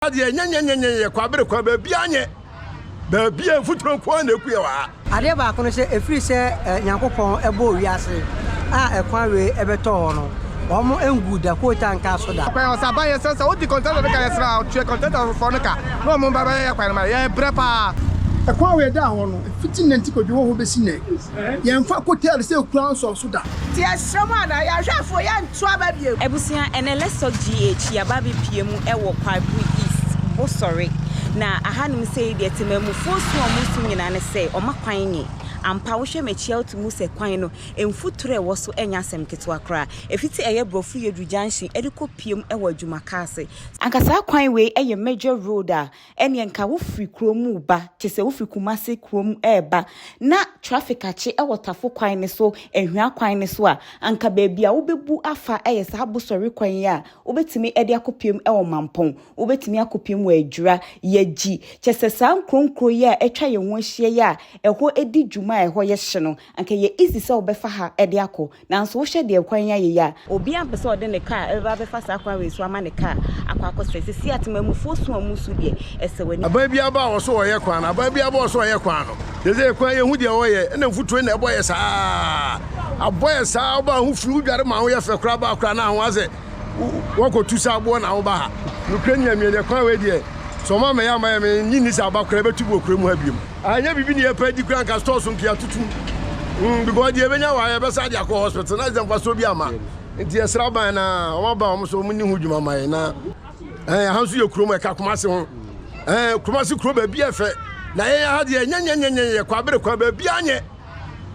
Adeɛ nyɛnyɛnyɛnyɛ yɛ kwabere kwa baabi anyɛ baabi a mfuturo nko ara na eku yɛ wɔ ha. Adeɛ baako no sɛ ɛfiri sɛ Nyankopɔn bɔɔ wiase a ɛkwan wei ɛbɛtɔ hɔ no, wɔn ngu da coal tar nka so da. Kwan ɔsɛ aban yɛsrɛ sɛ wodi contractor no ka yɛsrɛ a tua contractor foɔ no ka na wɔn ba bɛyɛ kwan no ma yɛ brɛ paa. Ɛkwan wei da hɔ no, fiti nnɛ nti kɔdwo wɔ hɔ bɛsi nnɛ, yɛmfa coal tar sɛ ekura nsɔɔ so da. Nti yɛsrɛ mo ana yɛahwɛfoɔ yɛnto aba bio. Abusua, ɛnɛ Let's Talk GH yɛaba abɛpie mu wɔ Kwabre East, Bosɔre. Na ahanom sei deɛ temamufoɔ su a wɔn su nyinaa ne sɛ ɔma kwan nye. Ampa wohwɛ m'akyi a wotumi hu sɛ kwan no mfuturo a ɛwɔ so nyɛ asɛm ketewa koraa. Ɛfiti ɛyɛ Borɔfo Yɛduru Junction de kɔ pie mu wɔ Adwumaka ase. Anka saa kwan wei yɛ major road a ɛneɛ nka wofiri kurom reba, kyerɛ sɛ wofiri Kumasi kurom reba na traffic akye wɔ Tafo kwan no so, Anhwea kwan no so a, anka baabi a wobɛbu afa yɛ saa Bosɔre kwan yi a wobɛtumi de akɔpiem wɔ Mampɔn, wobɛtumi akɔpiem wɔ Adwira, Yagyi, kyerɛ sɛ saa nkuro nkuro yi a atwa yɛn ho ahyia yi a ɛhɔ di dwuma a ɛhɔ yɛ hye no, anka ɛyɛ easy sɛ wobɛfa ha de akɔ. Nanso wohwɛ deɛ kwan yi ayɛ yi a, obiara mpɛ sɛ ɔde ne kaa ɛbɛba abɛfa saa kwan wei so ama ne kaa akɔ akɔsɛe. Seesei atemammufoɔ su a wɔsu deɛ, ɛsɛ w'ani. Aban biara ba a ɔso ɔyɛ kwan no, aban biara ba ɔso ɔyɛ kwan no. Seesei kwan yɛhu deɛ ɔyɛ, ɛna mfuturo yi na ɛbɔ yɛ saa. Abɔ yɛ saa, woba ho fi, wodware ma ho yɛ fɛ koraa ba koraa na ho asɛ wɔkɔtu sɛ aboɔ na woba ha. Nokorɛ Nyame deɛ kwan wei deɛ, sɛ ɔma mɛyɛ ama yɛ, mennye nni sɛ aba koraa bɛtu bi wɔ kurom ha biom. Anyɛ biribi ne yɛpɛ adi koraa nka stores nka yɛatoto because deɛ yɛbɛnya wɔ ha yɛbɛsa de akɔ hospital na sɛ mfasoɔ bi ama. Nti yɛsrɛ aban na wɔn aba wɔn so wɔn ni ho dwuma ma yɛn na ɛn aha nso yɛ kurom ɛka Kumasi ho ɛn Kumasi kuro baabi ɛfɛ na yɛn aha deɛ nyɛnyɛnyɛnyɛ yɛ kɔ abere kwan baabi anyɛ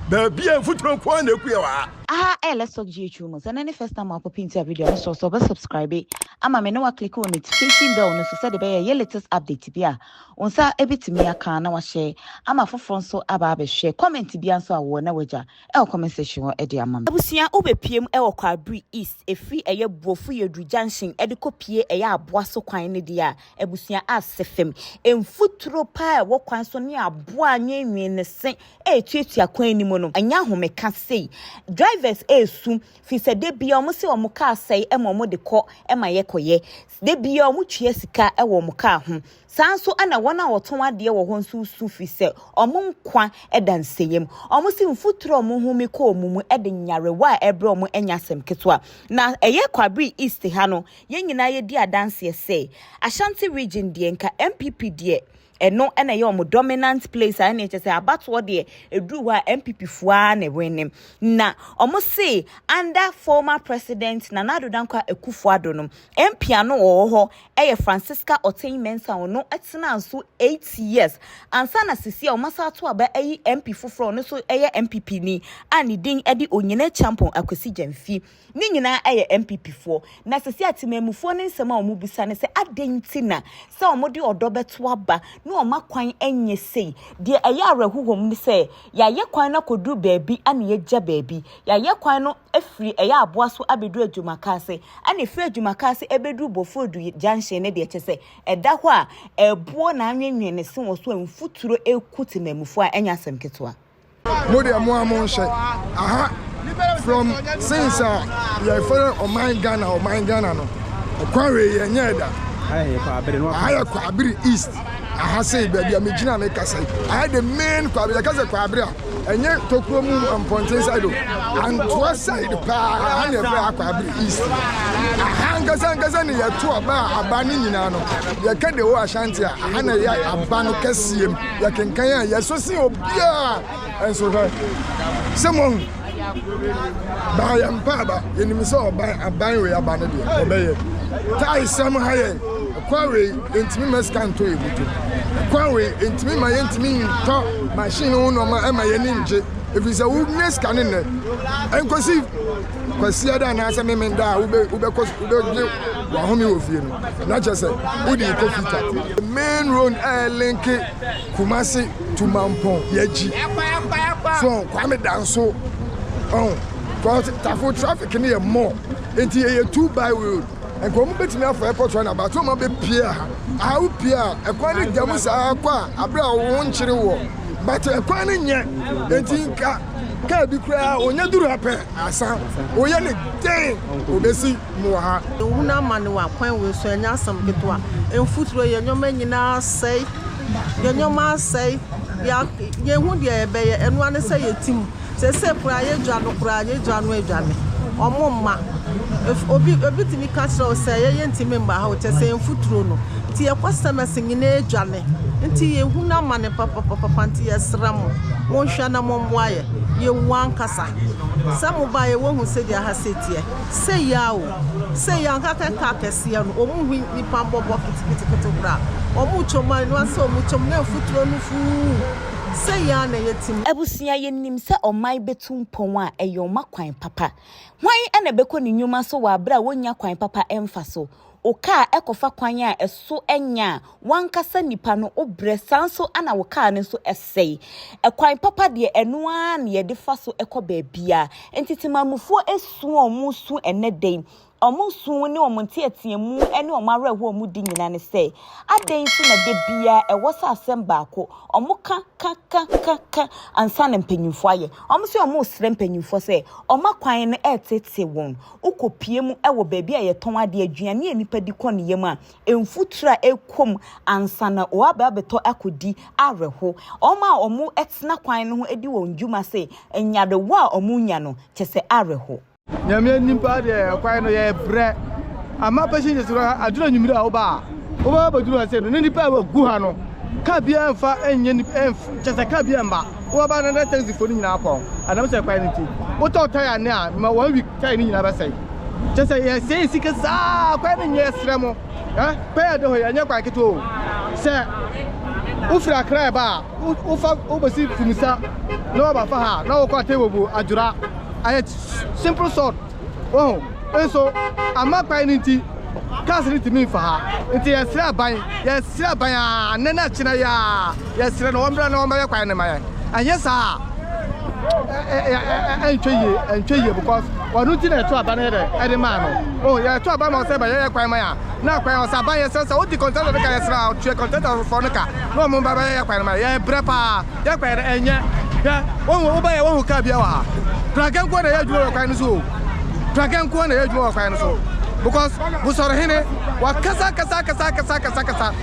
baabi a mfuturo nko ara na eku yɛ wɔ ha. Aha ɛyɛ Let's Talk GH Rumors, ɛnɛ ne first time a wapop into a video a mesrɛ wo sɛ wobɛ subscribe ama me na wa click wɔ notification bell no so sɛde ɛbɛyɛ yɛ latest update bi a wo nsa bɛtumi aka na wahyɛ ama afoforɔ nso aba abɛhwɛ. Comment biara nso a wowɔ na wagya ɛwɔ comment section hɔ de ama me. Abusua wobɛpiem wɔ Kwabere East ɛfiri ɛyɛ Borɔfo Yɛduru Junction de kɔ pie ɛyɛ Aboaso kwan no deɛ a abusua ase fam. Mfuturo paa a ɛwɔ kwan so ne aboa a nwenwee ne se ɛretuatua kwan no mu no ɛnyɛ ahomeka sei. Drivers ɛresu firi sɛ da biara wɔn se wɔn car sɛe ma wɔn de kɔ ma yɛkɔyɛ. Da biara wɔn tua sika wɔ wɔn car ho. Saa nso na wɔn a wɔtɔn adeɛ wɔ hɔ nso su firi sɛ wɔn nkwa da nsɛeɛ mu. Wɔse mfuturo a wɔhome kɔ wɔn mu de nyarewa a ɛbrɛ wɔn nyɛ asɛm ketewa. Na ɛyɛ Kwabere East ha no, yɛn nyinaa yɛdi adanseɛ sɛ Ashanti Region deɛ nka NPP deɛ ɛno na ɛyɛ wɔn dominant place a ɛne kyɛ sɛ abatoɔ deɛ ɛduru hɔ a NPP foɔ ara na ɛwene. Na wɔn se under former President Nana Addo Dankwa Akufo-Addo no, MP ano wɔ hɔ yɛ Francisca Oteng Mensah ɔno tenaa so 8 years ansa na sisi a wɔn ato aba ayi MP foforɔ, ɔno nso yɛ NPP ni a ne din de Onyina Champon Akwasi Gyamfi. Ne nyinaa yɛ NPP foɔ. Na sisi a temamufoɔ ne nsɛm a wɔn bisa ne sɛ adɛn nti na sɛ wɔn de ɔdɔ bɛto aba na wɔn akwan nyɛ sei. Deɛ ɛyɛ awerɛhoɔ mu ne sɛ yɛayɛ kwan no akɔduru baabi ana yɛagya baabi. Yɛayɛ kwan no afiri ɛyɛ Aboa so abɛduru Adwumaka ase, ɛna ɛfiri Adwumaka ase ɛbɛduru Bofurodu Junction ne deɛ kyɛ sɛ ɛda hɔ a ɛboɔ na anwenwen ne se wɔ so a mfuturo ɛku temamufoɔ a ɛnyɛ asɛm ketewa. Mo deɛ mo a mo nhyɛ aha from since a yɛfrɛ ɔman Ghana, ɔman Ghana no, ɛkwan wei yɛnyɛɛ da. Aha yɛ Kwabere East aha sei, baabi a megyina me kasa yi, aha the main Kwabere. Yɛka sɛ Kwabere a, ɛnyɛ tokuro mu mpɔnten side o, Antoa side paa. Aha ne yɛfrɛ ha Kwabere East. Aha ankasa ankasa ne yɛto aba a aba ne nyinaa no yɛka de o Ashanti a, aha na yɛ aba no kɛseɛ mu yɛkenkan a yɛso sen obiara. Ɛnso hwɛ sɛ moahu baa yɛn mpa aba, yɛnim sɛ ɔban aban wei aba no deɛ ɔbɛyɛ tae sɛm ha yɛn. Ɛkwan wei ntumi ma sika ntɔ yɛ butu, ɛkwan wei ntumi ma yɛntumi ntɔ machine ho nneɛma ɛma yɛn ani ngye, ɛfiri sɛ wonya sika ne nnɛ ɛnkɔsi Kwasiada anaasɛ Memenda a wobɛkɔ wobɛgye wahome wɔ fie no na kyerɛ sɛ wode kɔ fita. Main road ɛyɛ link Kumasi to Mampɔn yɛgyi so Kwame Danso ɔn Tafo traffic no yɛ more, nti yɛyɛ two by road. Nka wɔn bɛtumi afa airport run aba so wɔn abɛpie ha. Aha wopie a, ɛkwan no da mu saa kɔ a abere a wɔn nkyere wɔ, but ɛkwan no nyɛ, nti nka. Kaa bi koraa ɔnya duru ha pɛ asa. Woyɛ no dɛn ɔbɛsi mu wɔ ha. Yɛhunu amane wɔ akwan wei so, ɛnyɛ asɛm ketewa. Mfuturo, yɛn nneɛma nyinaa asɛe. Yɛn nneɛma asɛe. Yɛnhu deɛ yɛbɛyɛ. Ɛno ara ne sɛ yɛtim. Seesei koraa yɛdwa no koraa yɛdwa no adwane. Ɔmo mma. Obi obi tumi ka kyerɛ wo sɛ yɛ yɛntumi mma ha o kyerɛ sɛ mfuturo no. Nti yɛ customers nyinaa adwane. Nti yɛhunu amane papapapa nti yɛsrɛ mo monhwɛ na mommoa yɛ. Yɛwu ankasa. Sɛ mobaeɛ woahu sɛdeɛ ha sei teɛ. Sei ara o. Sei ara nka car kɛseɛ no ɔmo hu nnipa mmɔbɔ ketekete koraa. Ɔmo twam a ɛno ara sɛ ɔmo twam na mfuturo no fuu. Sei ara na yɛtim. Abusua yɛnim sɛ ɔman bɛtu mpɔn a ɛyɛ ɔma kwan papa. Hwan na ɛbɛkɔ ne nnwuma so wɔ aberɛ a wɔnnya kwan papa mfa so? Wo kaa kɔfa kwan a ɛso nyɛ a, w'ankasa nipa no wobrɛ saa nso na wo kaa no nso sɛe. Ɛkwan papa deɛ ɛno ara na yɛde fa so kɔ baabiara. Nti temanmufoɔ su a wɔresu ɛnnɛ da yi, Wɔn su ne wɔn nteɛteɛmu ne wɔn awerɛhoɔ a wɔdi nyinaa ne sɛ, Adɛn nti na da biara ɛwɔ sɛ asɛm baako, wɔka, ka, ka, ka, ka ansa na mpanimfoɔ ayɛ? Wɔn se wɔresrɛ mpanimfoɔ sɛ wɔn akwan no reteetee wɔn. Wokɔpue mu wɔ baabi a yɛtɔn adeɛ, aduane a nnipa di kɔ ne yam a, mfuturo a ɛkɔ mu ansa na wɔaba abɛtɔ akɔdi awerɛho. Wɔn a wɔtena kwan no ho di wɔn dwuma se nyarewa a wɔnya no, kyerɛ sɛ awerɛho. Nyame anim paa deɛ ɛkwan no yɛ brɛ ama passengers koraa aduru anwummere a woba a wobɛba abɛduru ha sei no ne nipa a wɔgu ha no kaa biara mfa nyɛ nipa kyɛ sɛ kaa biara mba wobɛba no na taxifoɔ no nyinaa pɔn anam sɛ kwan no nti wotɔ tire ne a ma one week tire no nyinaa bɛsɛe kyɛ sɛ yɛsɛe sika saa kwan no nyɛ yɛsrɛ mo eh kwan a ɛda hɔ yi ɛnyɛ kwan ketewa o sɛ wofiri Accra ɛba a wofa wobɛsi Fumisa na waba fa ha na wokɔ Atebubu Adwora ayɛ simple sort wahu nso ama kwan no nti cars no ntumi nfa ha nti yɛsrɛ aban yɛsrɛ aban a nnɛ na akyena yɛ a yɛsrɛ no wɔmmra na wɔmmɛyɛ kwan no ma yɛn ɛnyɛ saa a ɛntwɛ yie ɛntwɛ yie because wɔn nti na yɛto aba no yɛ dɛ ɛde maa no oh yɛto aba ma ɔsɛ bɛyɛ yɛ kwan ma yɛ a na kwan ɔsɛ aban yɛsrɛ sɛ wodi kɔntɛnta no ka yɛsrɛ a ɔtua kɔntɛnta foɔ no ka na wɔn ba bɛyɛ yɛ kwan no ma yɛ yɛbrɛ paa Yɛ kwan no ɛnyɛ. Hwɛ, wohu, wobɛyɛ, wohu kaa biara wɔ ha. Prake nko na ɛyɛ adwuma wɔ kwan no so o. Prake nko na ɛyɛ adwuma wɔ kwan no so. Because Bosɔrehene, wakasa kasa kasa kasa kasa kasa.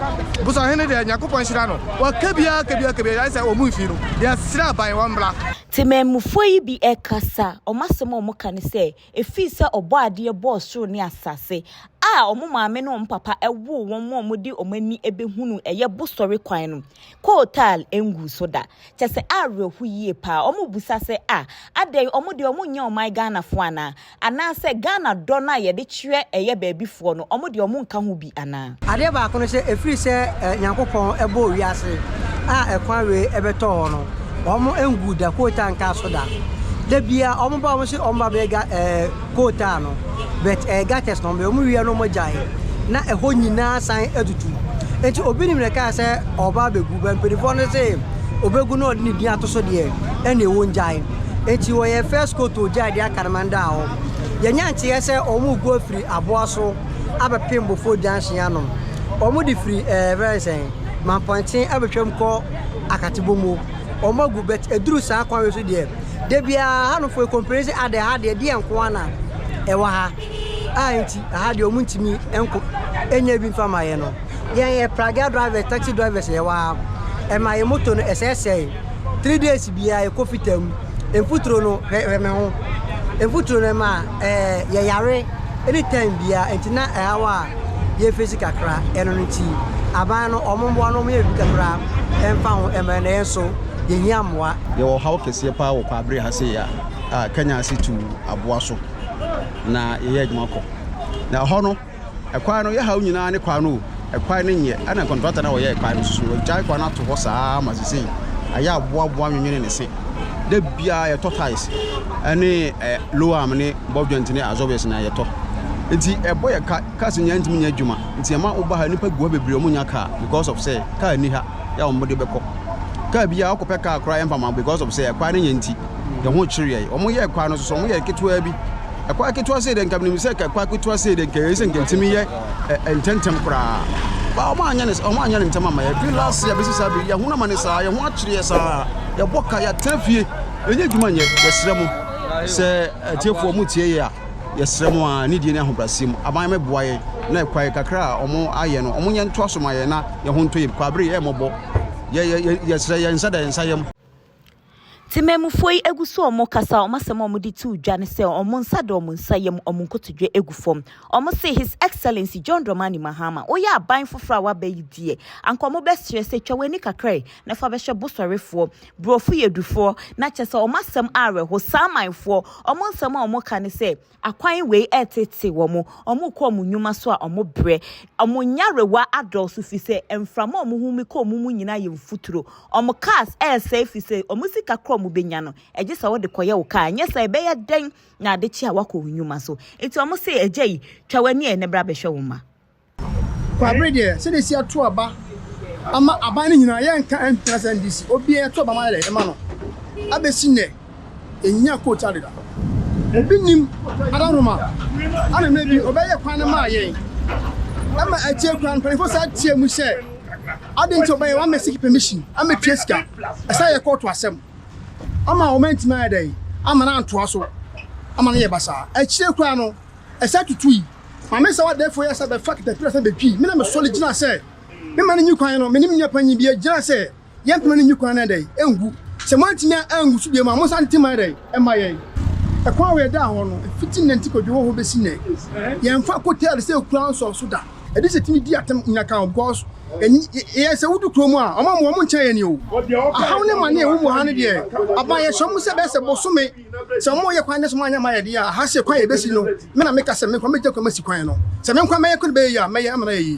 Bosɔrehene deɛ, Nyankopɔn nhyira no. Waka biara ka biara ka biara, ayɛ sɛ wɔn mfi no. Yɛsrɛ aban, wɔmmra. Temanmufoɔ yi bi rekasa, wɔn asɛm a wɔka ne sɛ, Ɛfiri sɛ Ɔbɔadeɛ bɔɔ soro ne asase, a wɔn maame ne wɔn papa woo wɔn ma wɔde wɔn ani bɛhunuu ɛyɛ bosɔre kwan no, kootaal nguu so da. Kyerɛ sɛ awerɛho yie paa. Wɔbisa sɛ, ah, adɛn, wɔn deɛ wɔnyɛ ɔman Ghanafoɔ anaa? Anaasɛ Ghana dɔ no a yɛde kyerɛ ɛyɛ baabifoɔ no, wɔn deɛ wɔnka ho bi anaa? Adeɛ baako ne sɛ, ɛfiri sɛ Nyankopɔn bɔɔ wiase a ɛkwan wei bɛtɔɔ hɔ no, wɔn nguu da, kootaa nkaa so da. Da biara wɔn ba wɔn se wɔn ba bɛyɛ ga ɛɛ kootaa no, but ɛyɛ gutters na wɔn bɛyɛ, wɔn wie no wɔn agyae, na ɛhɔ nyinaa san atutu. Nti obi nim na ɛkaa sɛ ɔba abɛgu, but mpanimfoɔ no se ɔbɛgu na ɔde ne din ato so deɛ, ɛnneɛ wɔngyae. Nti wɔyɛ first coat ogyae deɛ aka no ma no daa hɔ. Yɛnya nteɛ sɛ wɔn regu afiri aboa so abɛpem Bofour junction ano. Wɔn de firi ɛɛ fɛn sɛn Mampɔnten abɛtwam kɔ Akatebomo. Wɔn agu but ɛduru saa kwan wei so deɛ da biara hanomfoɔ complain sɛ adɛ ha deɛ deɛ nko ara na ɛwɔ ha a nti aha deɛ wɔn ntumi nko nyɛ bi mfa ma yɛ no. Yɛn yɛ pragea drivers, taxi drivers yɛwɔ ha. Ɛma yɛn moto no ɛsɛesɛe. 3 days biara yɛkɔ fitaa mu. Mfuturo no hwɛ hwɛ me ho. Mfuturo no ɛma ɛɛ yɛyare anytime biara nti na ɛhaw a yɛfesi kakra ɛno no nti aban no wɔn mmoa no wɔn yɛ biribi kakra ɛmfa ho ɛma na yɛn nso yɛhia mmoa. Yɛwɔ ɔhaw kɛseɛ paa wɔ Kwaabere ha sei a a Kenya ase tu aboa so na yɛyɛ adwuma kɔ. Na ɛhɔ no, ɛkwan no, yɛ haw nyinaa ne kwan no o. Ɛkwan no nyɛ, ɛna kɔntrata no a ɔyɛɛ kwan no nso so, wagyae kwan no ato hɔ saa ma sesei ayɛ aboaboa nwenwene ne se. Da biara yɛtɔ tiles ɛne eh, low arm ne bob joint ne absorbers na yɛtɔ. Nti ɛbɔ yɛ ka, cars nyinaa ntumi nyɛ adwuma. Nti ɛma woba ha nnipa gu ha bebree wɔn nya car because of sɛ car nni ha yɛ a wɔn de bɛkɔ. Car biara wokɔpɛ car koraa yɛmfa ma wo because of sɛ ɛkwan no nyɛ nti. Yɛn ho kyere yɛn. Wɔn yɛɛ kwan no nso so wɔn yɛ ketewa bi. Ɛkwan ketewa sei deɛ nka menim sɛ kwan ketewa sei deɛ nka ɛyɛ sɛ nka ɛtumi yɛ ntɛntɛm koraa. Ba wɔn anyɛ ne wɔn anyɛ ne ntɛm ama yɛ. Firi last year bɛsi saa bere yɛn ho ama ne saa yɛn ho akyere yɛ saa. Yɛbɔ ka yɛatena fie. Yɛnyɛ adwuma nyɛ, yɛsrɛ mo sɛ atiefoɔ mo tie yɛ a, yɛsrɛ mo a nidie ne ahobrɛaseɛ mu, aban mɛboa yɛn na ɛkwae kakra a ɔmo ayɛ no, ɔmo nyɛ ntoa so ma yɛn na yɛn ho ntɔ yɛn. Kwabere yɛ mmɔbɔ, yɛ yɛ yɛsrɛ yɛn nsa da yɛn nsa yam. Temanmufoɔ yi gu so a wɔrekasa a wɔn asɛm a wɔde too dwa ne sɛ wɔn nsa da wɔn nsa yam, wɔn nkotodwe gu fam. Wɔse His Excellency John Dramani Mahama, woyɛ aban foforɔ a woaba yi deɛ, anka wɔbɛsrɛ sɛ twa w'ani kakra yi na fa bɛhwɛ Bosɔrefoɔ, Borɔfo Yɛdufoɔ, na kyerɛ sɛ wɔn asɛm awerɛho. Saamanfoɔ, wɔn nsɛm a wɔka ne sɛ Akwan wei retetee wɔn, wɔrekɔ wɔn nnwuma so a wɔbrɛ. Wɔn nyarewa adɔɔso firi sɛ mframa a wɔhome kɔ wɔn mu nyinaa yɛ mfuturo. Wɔn cars resɛe firi sɛ wɔn sika korɔ a wɔbɛnya no, ɛgye sɛ wode kɔyɛ wo car, anyɛ saa ɛbɛyɛ dɛn na ade kye a woakɔ wo nnwuma so. Nti wɔn se agya yi, twa w'ani ɛ na bra bɛhwɛ wo mma. Kwaabere deɛ sɛdeɛ esi ato aba ama aban no nyinaa yɛnka NPP anaasɛ NDC obiara yɛto aba ma yɛ dɛ ɛma no abɛsi nnɛ ɛnya coat adeda obi nim adaroma ana mmerɛ bi ɔbɛyɛ kwan no maa yɛn ɛma akyire kwan mpanyinfoɔ saa tie mu sɛ ade nti ɔbɛyɛ wɔn amɛ seek permission amɛ tua sika ɛsɛ yɛ kɔɔto asɛm ama wɔn antumi ayɛ dɛ ama no antoa so ama no yɛ basaa akyire koraa no ɛsɛ tutui. Maame sɛ ɔdɛɛfoɔ yɛ sɛ bɛfa katapila sɛ bɛtwi me na mesɔre gyina sɛ me ma no nyi kwan no me ne me nua panyin bi gyina sɛ yɛmpema no nyi kwan no ɛdɛn ɛngu sɛ moantumi angu so bio ma monsan nte ma ɛdɛn ɛma yɛn ɛkwan a yɛdaa hɔ no ɛfiti nnɛ nti kɔdwe wɔ hɔ bɛsi nnɛ yɛmfa kotɛl sɛ kura nsɔ so da ɛde sɛ tumi di atem nya ka ho because yɛ sɛ wodu kurom a ɔma mo wɔn nkyɛn yɛ ni o ahaw ne ma ne ɛwɔ mu ha no deɛ aban yɛhyɛ mo sɛ bɛyɛ sɛ bosome Sɛ ɔmo yɛ kwan ne so mo anyɛ ama yɛ deɛ a, ha se kwan a yɛbɛsi no, me na meka sɛ me nkwa mɛgya kwan masi kwan no. Sɛ me nkwa mɛyɛ kwan bɛyɛ yie a, mɛyɛ ama no ayɛ yie.